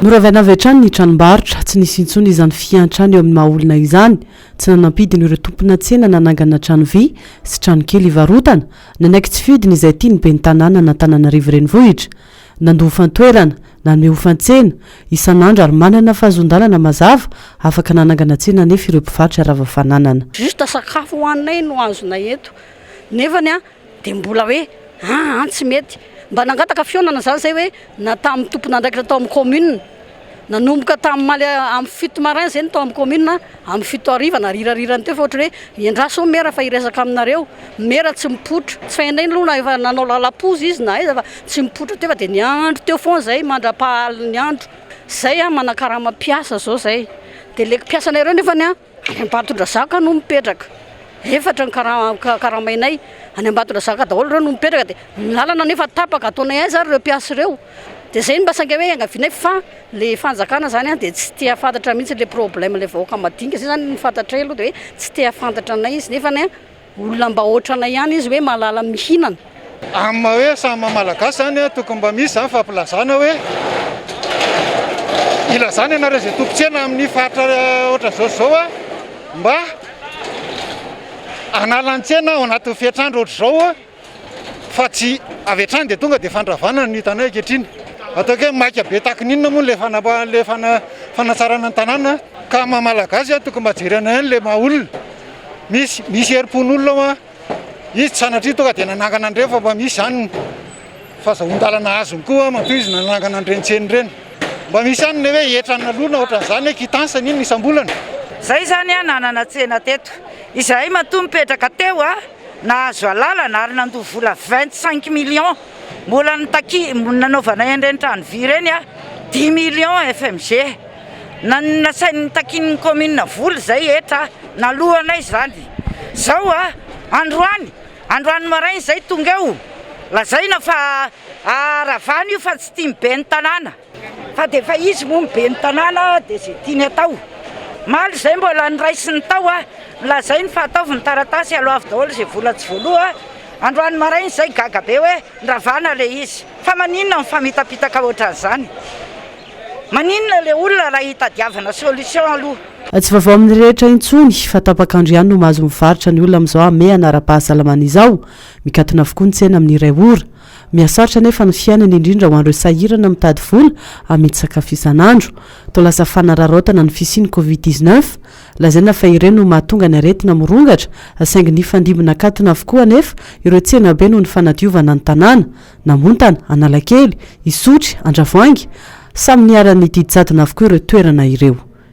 Noravaina avy hatrany ny tranombarotra, tsy nisy intsony izany fiantrana eo amin'ny maha olona izany. Tsy nanam-pidiny ireo tompona tsena nanangana trano vy sy trano kely hivarotana, nanaiky tsy fidiny izay tian'ny ben'ny tanànan'Antananarivo Renivohitra. Nandoa hofan-toerana, nanome hofan-tsena, isan'andro ary manana fahazoan-dalana mazava afaka nanangana tsena anefa ireo mpivarotra rava fananana. Juste sakafo hohaninay no azonay eto nefany an dia mbola hoe aa tsy mety. Mba nangataka fihaonana zany zay hoe na tamin'ny tompon'andraikitra tao amin'ny commune. Nanomboka tamin'ny omaly amin'ny 7 maraina zay ny tao amin'ny commune, amin'ny 7 hariva narirarirany teo fa ohatran'ny hoe iandraso hono mera fa hiresaka aminareo. Mera tsy mipoitra. Tsy hainay aloha na efa nanao lalam-poza izy na aiza fa tsy mipoitra teo fa dia niandry teo foana zay mandra-pahalin'ny andro. Zay an manakarama mpiasa zao zay. Dia le mpiasanay ireo nefany an. Any Ambatondrazaka no mipetraka. Efatra ny karamainay. Any Ambatondrazaka daholo ireo no mipetraka dia ny lalana nefa tapaka, ataonay aiza ary ireo mpiasa ireo? Dia izay no mba sainga hoe iangavianay fa ilay fanjakana izany dia tsy te hahafantatra mihitsy ilay problème ilay vahoaka madinika. Izay izany no fantatray aloha dia hoe tsy te hahafantatra anay izy nefa Olona mba ohatranay ihany izy hoe mahalala mihinana. Amin'ny maha hoe samy maha Malagasy izany tokony mba misy izany fampilazana hoe ilazana ianareo izay tompon-tsena amin'ny faritra ohatran'izao sy izao mba hanala ny tsena ao anatin'ny fetr'andro ohatr'izao fa tsy avy hatrany dia tonga dia fandravana no hitanay ankehitriny. Ataoko hoe maika be tahaka ny inona moa ilay ilay fanatsarana ny tanàna ka maha Malagasy tokony mba jerena ihany ilay maha olona. Misy misy herim-pon'olona ao an! Izy tsy sanatria tonga dia nanangana an'ireny fa mba misy izany ny fahazahoan-dalana azony koa matoa izy nanangana an'ireny tsena ireny. Mba misy ihany ny hoe hetra naloana ohatran'izany hoe quittance n'inona isam-bolana. Zay zany an nanana tsena teto. Izahay matoa mipetraka teo an, nahazo alalana ary nandoa vola 25 millions. Mbola nitakia, nanaovanay an'ireny trano vy ireny an, dix millions FMG. Nasainy nitakian'ny commune vola izay hetra naloanay izany. Zao a, androany, androany maraina izay tonga eo, lazaina fa ravana io fa tsy tian'ny ben'ny tanàna. Fa dia efa izy moa ny ben'ny tanàna dia izay tiany atao. Omaly izay mbola noraisiny tao a, nolazainy fa ataovy ny taratasy aloavy daholo izay vola tsy voaloa. Androany maraina izay gaga be hoe ravana ilay izy. Fa maninona mifamitapitaka ohatran'izany? Maninona le olona raha hitadiavana solution aloha? Tsy vaovao amin'ny rehetra intsony fa tapak'andro ihany no mahazo mivarotra ny olona amin'izao hamehana ara-pahasalamana izao. Mikatona avokoa ny tsena amin'ny iray ora. Mihasarotra anefa ny fiainana indrindra ho an'ireo sahirana mitady vola amidy sakafo isan'andro. Toa lasa fanararaotana ny fisian'ny Covid 19. Lazaina fa ireny no mahatonga ny aretina mirongatra saingy nifandimby nakatona avokoa anefa ireo tsenabe noho ny fanadiovana ny tanàna. Namontana, Analakely, Isotry, Andravoahangy, samy niharan'ny didy jadona avokoa ireo toerana ireo.